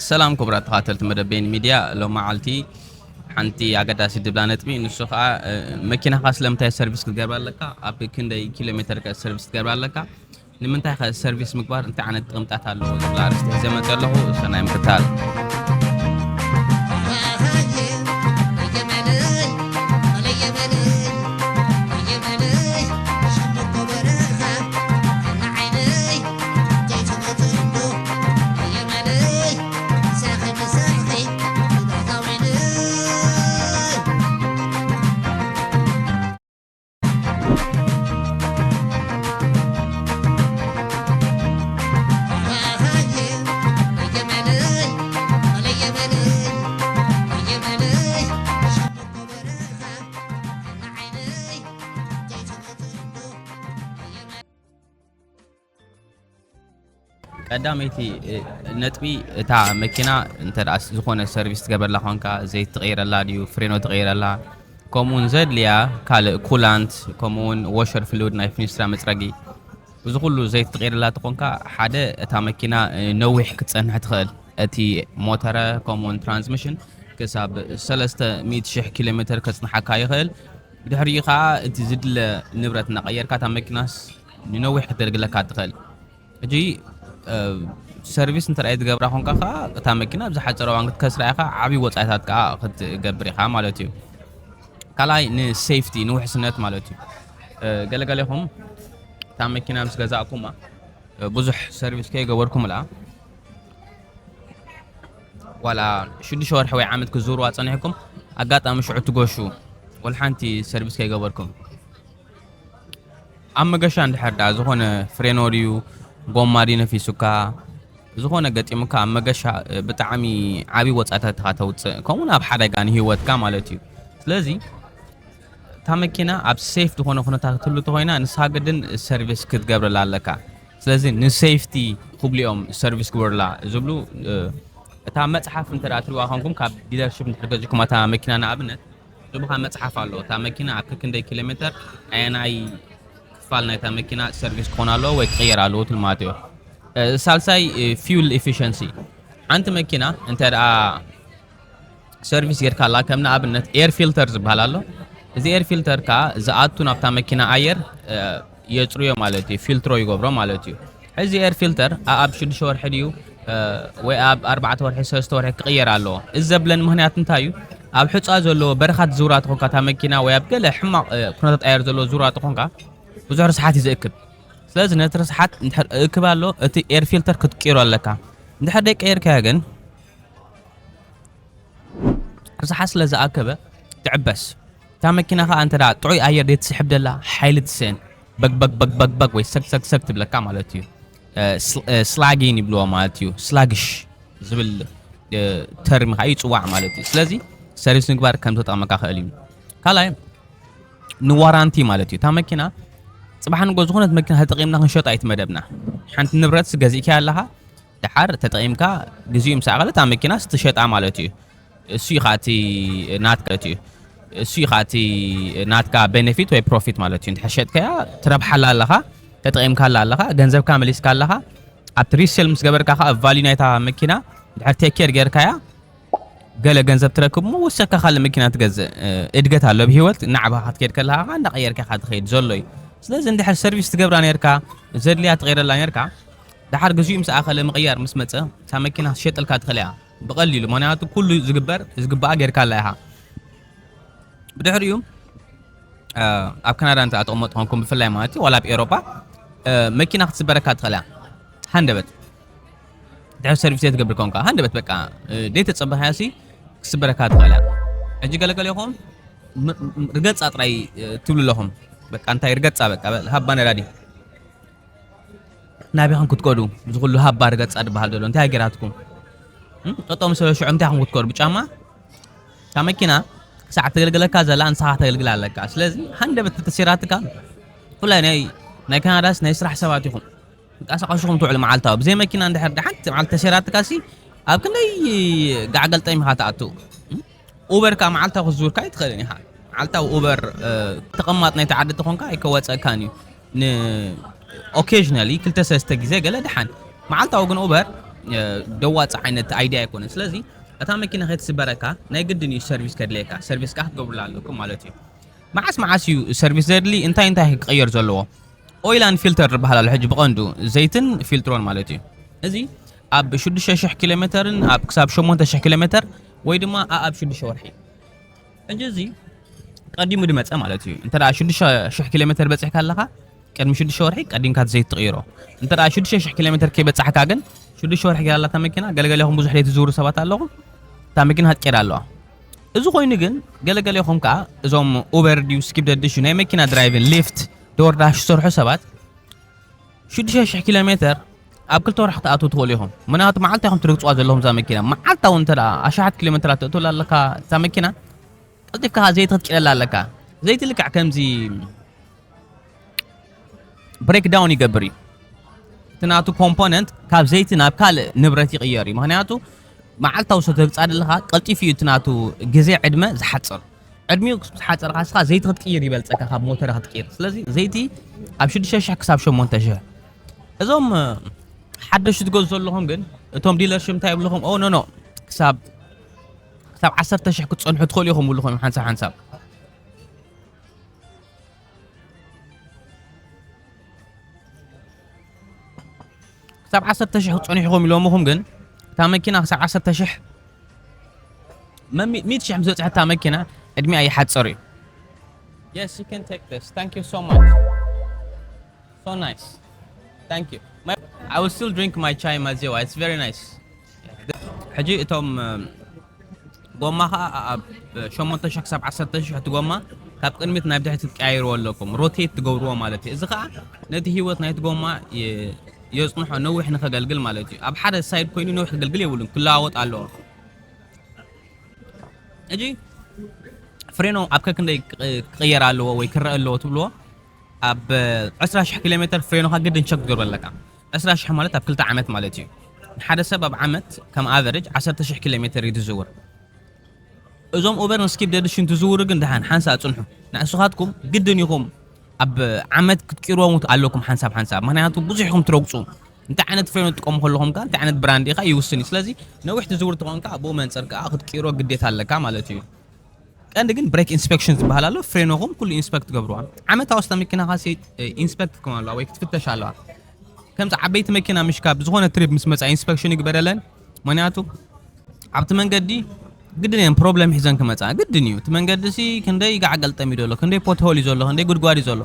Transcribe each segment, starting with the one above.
ሰላም ክቡራት ተኸታተልቲ መደብ ቤን ሚድያ፣ ሎማዓልቲ ሓንቲ ኣገዳሲ ድብላ ነጥቢ፣ ንሱ ኸዓ፣ እ፣ መኪናኻ ስለምንታይ ሰርቪስ ክትገብራ ኣለካ፣ ኣብ ክንደይ ኪሎ ሜተር ከ ሰርቪስ ክትገብራ ኣለካ፣ ንምንታይ ከ ሰርቪስ ምግባር እንታይ ዓይነት ጥቕምታት ኣለዎ ዝብል ኣርእስቲ ሒዘ መፅእ ኣለኹ። ሰናይ ምክታል። ቀዳመይቲ፣ እ፣ ነጥቢ፣ እታ መኪና እንተ ደኣ ዝኾነ ሰርቪስ ትገበረላ ኾንካ፣ ዘይት ትቕይረላ ድዩ፣ ፍሬኖ ትቕይረላ፣ ከምኡውን ዘድልያ ካልእ ኩላንት፣ ከምኡውን ዎሸር ፍሉድ፣ ናይ ፊኒስትራ መጽረጊ፣ እዚ ኩሉ ዘይት ትቕይረላ ተኾንካ፣ ሓደ እታ መኪና፣ እ፣ ነዊሕ ክትጸንሕ ትኽእል። እቲ ሞተረ ከምኡውን ትራንስሚሽን ክሳብ ሰለስተ ሚእቲ ሽሕ ኪሎ ሜተር ከጽንሓካ ይኽእል። ብድሕሪኡ ኸኣ እቲ ዝድለ ንብረት እናቐየርካ እታ መኪናስ ንነዊሕ ክተገልግለካ ትኽእል። ሕጂ፣ እ፣ ሰርቪስ እንተ ደኣ ትገብራ ኾንካ ኸኣ እታ መኪና ኣብ ዝሓጸረ እዋን ክትከስራ ኢኻ፣ ዓብዪ ወጻኢታት ከኣ ክትገብር ኢኻ ማለት እዩ። ካልኣይ ንሴፍቲ፣ ንውሕስነት ማለት እዩ። እ፣ ገለገሌኹም እታ መኪና ምስ ገዛእኩማ፣ እ፣ ብዙሕ ሰርቪስ ከይገበርኩምላ፣ ዋላ ሽዱሽተ ወርሒ ወይ ዓመት ክትዝውርዋ ጸኒሕኩም፣ ኣጋጣሚ ሽዑ ትገሹ፣ ወላ ሓንቲ ሰርቪስ ከይገበርኩም። ኣብ መገሻ እንድሕር ደኣ ዝኾነ ፍሬኖ ድዩ፣ ጎማ ድዩ ነፊሱካ፣ ዝኾነ ገጢሙካ፣ ኣብ መገሻ፣ እ፣ ብጣዕሚ ዓብዪ ወጻኢታት ኢኻ ተውጽእ፣ ከምኡውን ኣብ ሓደጋ ንህይወትካ ማለት እዩ። ስለዚ እታ መኪና ኣብ ሴፍ ዝኾነ ኩነታት ክትህሉ እንተኾይና፣ ንስኻ ግድን ሰርቪስ ክትገብረላ ኣለካ። ስለዚ ንሴፍቲ ክብሉ እዮም ሰርቪስ ግበሩላ ዝብሉ። እ፣ እታ መጽሓፍ እንተ ደኣ ትሪእዋ ኾንኩም፣ ካብ ዲለርሺፕ እንድሕር ገዚእኩማ እታ መኪና ንኣብነት፣ ዝቡኻ መጽሓፍ ኣሎ። እታ መኪና ኣብ ከክንደይ ኪሎ ሜተር ኣየናይ ክፋል ናይታ መኪና ሰርቪስ ክኾን ኣለዎ ወይ ክቕየር ኣለዎ ትብል ማለት እዩ። እ፣ ሳልሳይ፣ እ፣ ፊውል ኤፊሸንሲ። ሓንቲ መኪና እንተ ደኣ ሰርቪስ ጌርካላ፣ ከም ንኣብነት ኤር ፊልተር ዝበሃል ኣሎ። እዚ ኤር ፊልተር ከኣ ዝኣቱ ናብታ መኪና ኣየር፣ እ፣ የጽርዮ ማለት እዩ፣ ፊልትሮ ይገብሮ ማለት እዩ። እዚ ኤር ፊልተር ኣ-፣ ኣብ ሽዱሽተ ወርሒ ድዩ፣ እ፣ ወይ ኣብ ኣርባዕተ ወርሒ፣ ሰለስተ ወርሒ ክቕየር ኣለዎ። እዚ ዘብለን ምኽንያት እንታይ እዩ? ኣብ ሑጻ ዘለዎ በረኻ ትዝውራ ተኾንካ እታ መኪና ወይ ኣብ ገለ ሕማቕ፣ እ፣ ኩነታት ኣየር ዘለዎ ዝዝውራ ተኾንካ ብዙሕ ርስሓት እዩ ዝእክብ። ስለዚ ነቲ ርስሓት እንድሕር እእክብ ኣሎ፣ እቲ ኤር ፊልተር ክትቅይሮ ኣለካ። እንድሕር ደይቀየርካዮ ግን ርስሓት ስለ ዝኣከበ ትዕበስ። እታ መኪና ኸኣ እንተ ደኣ ጥዑይ ኣየር ደይትስሕብ ደላ፣ ሓይሊ ትስእን። በግ በግ በግ በግ በግ ወይ ሰግ ሰግ ሰግ ትብለካ ማለት እዩ። እ፣ ስል-፣ እ፣ ስላጊን ይብልዎ ማለት እዩ። ስላግሽ ዝብል፣ እ፣ ተርሚ ኸኣ ይጽዋዕ ማለት እዩ። ስለዚ ሰርቪስ ምግባር ከም ተጠቕመካ ክእል እዩ። ካልኣይ ንዋራንቲ ማለት እዩ። እታ መኪና ጽባሕ ንጎ ዝኾነት መኪና ተጠቒምና ክንሸጣ ኣይትመደብና። ሓንቲ ንብረት ገዚእካያ ኣለኻ፣ ደሓር ተጠቒምካ ግዜኡ ምስ ኣኸለ እታ መኪናስ ትሸጣ ማለት እዩ። እሱ እዩ ኸኣ እቲ ናትካ ማለት እዩ። እሱ እዩ ኸኣ እቲ ናትካ ቤኔፊት ወይ ፕሮፊት ማለት እዩ። እንድሕር ሸጥካያ ትረብሓላ ኣለኻ፣ ተጠቒምካላ ኣለኻ፣ ገንዘብካ መሊስካ ኣለኻ። ኣብቲ ሪሴል ምስ ገበርካ ኸኣ ቫልዩ ናይታ መኪና እንድሕር ቴክ ኬር ጌርካያ ገለ ገንዘብ ትረክብ እሞ ወሰካ ካልእ መኪና ትገዝእ። እ፣ እድገት ኣሎ ብህይወት፣ ናዕባኻ ክትከይድ ከለኻ ኸኣ እንዳቐየርካ ኢኻ ትኸይድ ዘሎ እዩ። ስለዚ እንድሕር ሰርቪስ ትገብራ ኔርካ፣ ዘድልያ ትቐይረላ ኔርካ፣ ደሓር ግዜኡ ምስ ኣኸለ ምቕያር ምስ መጸ፣ እታ መኪና ክትሸጠልካ ትኽእል እያ ብቐሊሉ። ምኽንያቱ ኩሉ ዝግበር ዝግባኣ ጌርካላ ኢኻ። ብድሕሪኡ፣ እ፣ ኣብ ካናዳ እንተ ኣትቕመጡ ኾንኩም ብፍላይ ማለት እዩ፣ ዋላ ኣብ ኤውሮጳ፣ እ፣ መኪና ክትስበረካ ትኽእል እያ። ሃንደበት። ድሕሪ ሰርቪስ ዘይትገብር ኮንካ፣ ሃንደበት በቃ፣ እ፣ ዘይተጸበኻያሲ ክስበረካ ትኽእል እያ። ሕጂ ገለገለ ይኹን ም-፣ ም-፣ ርገጻ ጥራይ፣ እ፣ ትብሉ ኣለኹም። በቃ እንታይ ርገጻ በቃ፣ በል ሃባ ነዳዲ። ናበይ ኹም ክትከዱ? እዚ ኩሉ ሃባ ርገጻ ዝበሃል ዘሎ እንታይ ገይራትኩም? እም? ጠጠው ምስ በለ ሽዑ እንታይ ኹም ክትከዱ? ብጫማ? እታ መኪና ክሳዕ ተገልግለካ ዘላ ንስኻ ተገልግላ ኣለካ። ስለዚ ሃንደበት ተተሲራትካ፣ ብፍላይ ናይ፣ ናይ ካናዳስ ናይ ስራሕ ሰባት ኢኹም። ትንቀሳቐሱ ኹም ትውዕሉ መዓልታዊ። ብዘይ መኪና እንድሕር ደሓንቲ መዓልቲ ተሲራትካሲ ኣብ ክንደይ ጋዕገልጠም ኢኻ ትኣቱ? እም? ኡበር ከኣ መዓልታዊ ክትዝውርካ ኣይትኽእልን ኢኻ። መዓልታዊ ኡበር፣ እ፣ ተቐማጥ ናይቲ ዓዲ ተኾንካ ኣይከዋጽኣካን እዩ። ን ኦኬዥናሊ ክልተ ሰለስተ ግዜ ገለ ደሓን። መዓልታዊ ግን ኡበር ደዋፅ ዓይነት ኣይድያ ኣይኮነን። ስለዚ እታ መኪና ከይትስበረካ ናይ ግድን እዩ ሰርቪስ ከድለየካ። ሰርቪስ ከዓ ክትገብሩላ ኣለኩም ማለት እዩ። መዓስ መዓስ እዩ ሰርቪስ ዘድሊ? እንታይ እንታይ ክቀየር ዘለዎ? ኦይል ኣንድ ፊልተር ዝበሃል ኣሎ። ሕጂ ብቐንዱ ዘይትን ፊልትሮን ማለት እዩ። እዚ ኣብ ሽዱሽተ ሽሕ ኪሎ ሜተርን ኣብ ክሳብ ሸሞንተ ሽሕ ኪሎ ሜተር ወይ ድማ ኣኣብ ሽዱሽተ ወርሒ። ሕጂ እዚ ቀዲሙ ዝመፀ ማለት እዩ። እንተ ሽዱሽተ ሽሕ ኪሎ ሜተር በፂሕካ ኣለኻ፣ ቅድሚ ሽዱሽተ ወርሒ ቀዲምካ እቲ ዘይት ትቕይሮ። እንተ ሽዱሽተ ሽሕ ኪሎ ሜተር ከይበፃሕካ ግን፣ ሽዱሽተ ወርሒ ገላ እታ መኪና፣ ገለገለኹም ብዙሕ ዘይት ትዝውሩ ሰባት ኣለኹም፣ እታ መኪና ክትቀይር ኣለዋ። እዚ ኮይኑ ግን ገለገለኹም ከዓ እዞም ኡበር ድዩ ስኪፕ ደድሽ ናይ መኪና ድራይቭን ሊፍት ዶርዳሽ ዝሰርሑ ሰባት ሽዱሽተ ሽሕ ኪሎ ሜተር ኣብ ክልተ ወርሒ ክትኣትዉ ትኽእሉ ኢኹም። ምክንያቱ መዓልታ ኢኹም ትርግፅዋ ዘለኹም እዛ መኪና። መዓልታ እውን እንተ ኣሽሓት ኪሎ ሜትራት ተእትውላ ኣለካ እዛ መኪና፣ ቀልጢፍካ ዘይት ክትቅይረላ ኣለካ። ዘይቲ ልክዕ ከምዚ ብሬክዳውን ይገብር እዩ። እቲ ናቱ ኮምፖነንት ካብ ዘይቲ ናብ ካልእ ንብረት ይቕየር እዩ። ምክንያቱ መዓልታዊ ሰተብፃ ዘለኻ ቀልጢፉ እዩ እቲ ናቱ ግዜ ዕድመ ዝሓፅር። ዕድሚኡ ምስ ሓፀርካ ንስኻ ዘይቲ ክትቅይር ይበልፀካ ካብ ሞተር ክትቅይር። ስለዚ ዘይቲ ኣብ ሽዱሽተ ሽሕ ክሳብ ሸሞንተ ሽሕ። እዞም ሓደሽቲ ትገዙ ዘለኹም ግን እቶም ዲለርሽፕ እንታይ ይብልኹም? ኦ ኖ ኖ፣ ክሳብ ክሳብ ዓሰርተ ሽሕ ክትፀንሑ ትኽእሉ ኢኹም ይብልኹም ሓንሳብ ሓንሳብ። ክሳብ ዓሰርተ ሽሕ ክፀንሑ ኢኹም ኢሎምኹም ግን እታ መኪና ክሳብ ዓሰርተ ሽሕ መሚ- ሚእቲ ሽሕ ምስ በፅሐት እታ መኪና ዕድሚኣ ይሓፀር እዩ። Yes, you can take this. Thank you so much. So nice. Thank you. My, I will still drink my chai maziwa. It's very nice. ሕጂ እቶም ጎማ ከዓ ኣብ ሸሞንተ ሽሕ ክሳብ ዓሰርተ ሽሕ እቲ ጎማ ካብ ቅድሚት ናብ ድሕሪት ትቀያይርዎ ኣለኩም፣ ሮቴት ትገብርዎ ማለት እዩ። እዚ ከዓ ነቲ ህይወት ናይቲ ጎማ የፅንሖ፣ ነዊሕ ንከገልግል ማለት እዩ። ኣብ ሓደ ሳይድ ኮይኑ ነዊሕ ከገልግል የብሉን፣ ክለዋወጥ ኣለዎ። እጂ ፍሬኖ ኣብ ከክንደይ ክቕየር ኣለዎ ወይ ክረአ ኣለዎ ትብልዎ? ኣብ ዕስራ ሽሕ ኪሎ ሜትር ፍሬኖኻ ግድን ቸክ ክትገብሮ ኣለካ። ዕስራ ሽሕ ማለት ኣብ ክልተ ዓመት ማለት እዩ። ሓደ ሰብ ኣብ ዓመት ከም ኣቨሬጅ ዓሰርተ ሽሕ ኪሎ ሜትር እዩ ዝዝውር። እዞም ኡበር ንስኪፕ ደድሽን ትዝውሩ ግን ደሓን ሓንሳ ኣጽንሑ። ንስኻትኩም ግድን ኢኹም ኣብ ዓመት ክትቅይርዎም ኣለኩም ሓንሳብ ሓንሳብ። ምክንያቱ ብዙሕ ኢኹም ትረግጹ። እንታይ ዓይነት ፍሬኖ ትጥቀሙ ከለኹም ከኣ እንታይ ዓይነት ብራንድ ኢኻ ይውስን እዩ። ስለዚ ነዊሕ ትዝውር ተኾንካ ኣብኡ መንጽር ከኣ ክትቅይሮ ግዴታ ኣለካ ማለት እዩ። ቀንዲ ግን ብሬክ ኢንስፔክሽን ዝበሃል ኣሎ። ፍሬኖኹም ኩሉ ኢንስፔክት ትገብርዋ። ዓመታዊ ስታ መኪናኻ ኢንስፔክት ክም ኣለዋ ወይ ክትፍተሽ ኣለዋ። ከምዚ ዓበይቲ መኪና ምሽ ካብ ዝኾነ ትሪፕ ምስ መጻ ኢንስፔክሽን ይግበረለን። ምክንያቱ ኣብቲ መንገዲ ግድን እዮም ፕሮብለም ሒዘን ክመጻ ግድን እዩ። እቲ መንገዲ ሲ ክንደይ ጋዕ ገልጠም እዩ ዘሎ፣ ክንደይ ፖትሆል እዩ ዘሎ፣ ክንደይ ጉድጓድ እዩ ዘሎ።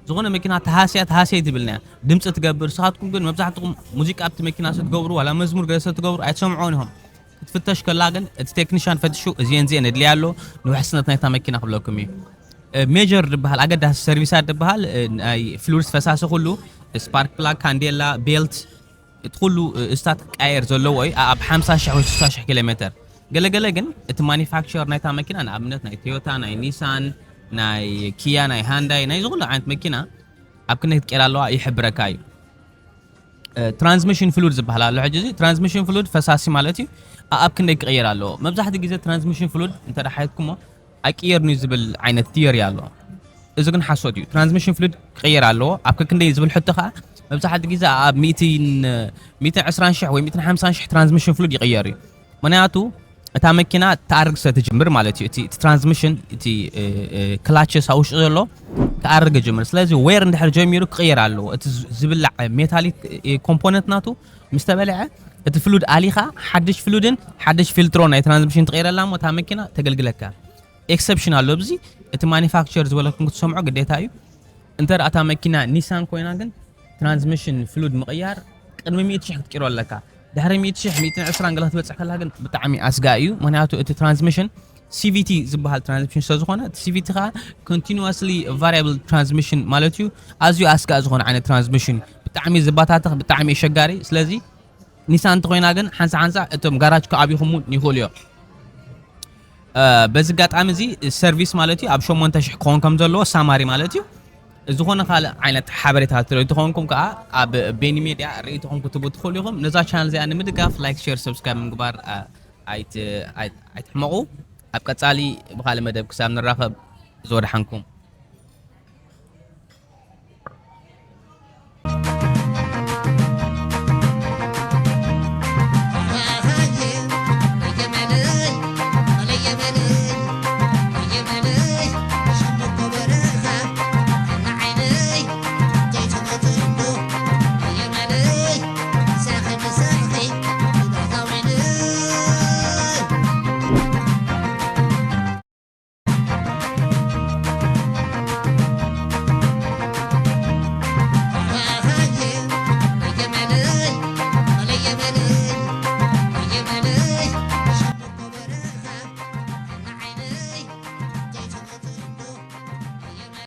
ዝኾነ መኪና ተሃስያ ተሃስያ ትብልና እያ። ድምፂ ትገብር። ንስኻትኩም ግን መብዛሕትኹም ሙዚቃ ኣብቲ መኪና ስትገብሩ ዋላ መዝሙር ገለ ስትገብሩ ኣይትሰምዖን ኢኹም። ክትፍተሽ ከላ ግን እቲ ቴክኒሻን ፈትሹ እዚአን እዚአን የድልያ ኣሎ ንውሕስነት ናይታ መኪና ክብለኩም እዩ። ሜጀር ዝበሃል ኣገዳሲ ሰርቪሳት ዝበሃል ናይ ፍሉድስ ፈሳሲ ኩሉ ስፓርክ ፕላግ ካንዴላ ቤልት እቲ ኩሉ እስታት ክቃየር ዘለዎ እዩ ኣብ ሓምሳ ሽሕ ወይ ስሳ ሽሕ ኪሎ ሜትር። ገለገለ ግን እቲ ማኒፋክቸር ናይታ መኪና ንኣብነት ናይ ቶዮታ ናይ ኒሳን ናይ ኪያ ናይ ሃንዳይ ናይዚ ኩሉ ዓይነት መኪና ኣብ ክንደይ ክትቀየር ኣለዋ ይሕብረካ እዩ። ትራንስሚሽን ፍሉድ ዝበሃል ኣሎ። ሕጂ እዚ ትራንስሚሽን ፍሉድ ፈሳሲ ማለት እዩ። ኣብ ክንደይ ክቕየር ኣለዎ? መብዛሕትኡ ግዜ ትራንስሚሽን ፍሉድ እንተ ሓየትኩሞ ኣይቅየርን እዩ ዝብል ዓይነት ቲዮሪ ኣሎ። እዚ ግን ሓሶት እዩ። ትራንስሚሽን ፍሉድ ክቕየር ኣለዎ። ኣብ ከክንደይ ዝብል ሕቶ ከዓ መብዛሕትኡ ግዜ ኣብ ሚእትን ሚእትን ዕስራን ሽሕ ወይ ሚእትን ሓምሳን ሽሕ ትራንስሚሽን ፍሉድ ይቕየር እዩ። ምክንያቱ እታ መኪና ትኣርግ ስለ ትጅምር ማለት እዩ። እቲ ትራንስሚሽን እቲ ክላቸስ ኣብ ውሽጢ ዘሎ ክኣርግ ይጅምር። ስለዚ ዌር እንድሕር ጀሚሩ ክቕየር ኣለዎ። እቲ ዝብላዕ ሜታሊክ ኮምፖነንት ናቱ ምስ ተበልዐ እቲ ፍሉድ ኣሊኻ ሓድሽ ፍሉድን ሓድሽ ፊልትሮን ናይ ትራንስሚሽን ትቕየረላ እሞ እታ መኪና ተገልግለካ። ኤክሰፕሽን ኣሎ ኣብዚ። እቲ ማኒፋክቸር ዝበለኩም ክትሰምዖ ግዴታ እዩ። እንተ ደኣ እታ መኪና ኒሳን ኮይና ግን ትራንስሚሽን ፍሉድ ምቕያር ቅድሚ ሚእቲ ሽሕ ክትቅይሮ ኣለካ። ድሕሪ ሚእቲ ሽሕ ሚእትን ዕስራን ገለ ክትበጽሕ ከላ ግን ብጣዕሚ ኣስጋኢ እዩ። ምክንያቱ እቲ ትራንስሚሽን ሲቪቲ ዝበሃል ትራንስሚሽን ስለ ዝኾነ እቲ ሲቪቲ ከዓ ኮንቲኒስሊ ቫሪያብል ትራንስሚሽን ማለት እዩ። ኣዝዩ ኣስጋኢ ዝኾነ ዓይነት ትራንስሚሽን ብጣዕሚ ዝባታተኽ ብጣዕሚ ኣሸጋሪ። ስለዚ ኒሳን እንተኮይና ግን ሓንሳ ሓንሳ እቶም ጋራጅ ክኣብይኹም እውን ይኽእሉ እዮም። በዚ ኣጋጣሚ እዚ ሰርቪስ ማለት እዩ ኣብ ሸሞንተ ሽሕ ክኸውን ከም ዘለዎ ሳማሪ ማለት እዩ። ዝኾነ ካልእ ዓይነት ሓበሬታ ትደልዩ ተኾንኩም ከዓ ኣብ ቤኒ ሜድያ ርእይቶኹም ክትህቡ ትኽእሉ ኢኹም። ነዛ ቻነል እዚኣ ንምድጋፍ ላይክ ሼር ሰብስክራይብ ምግባር ኣይትሕመቑ። ኣብ ቀፃሊ ብካልእ መደብ ክሳብ ንራኸብ ዝወድሓንኩም።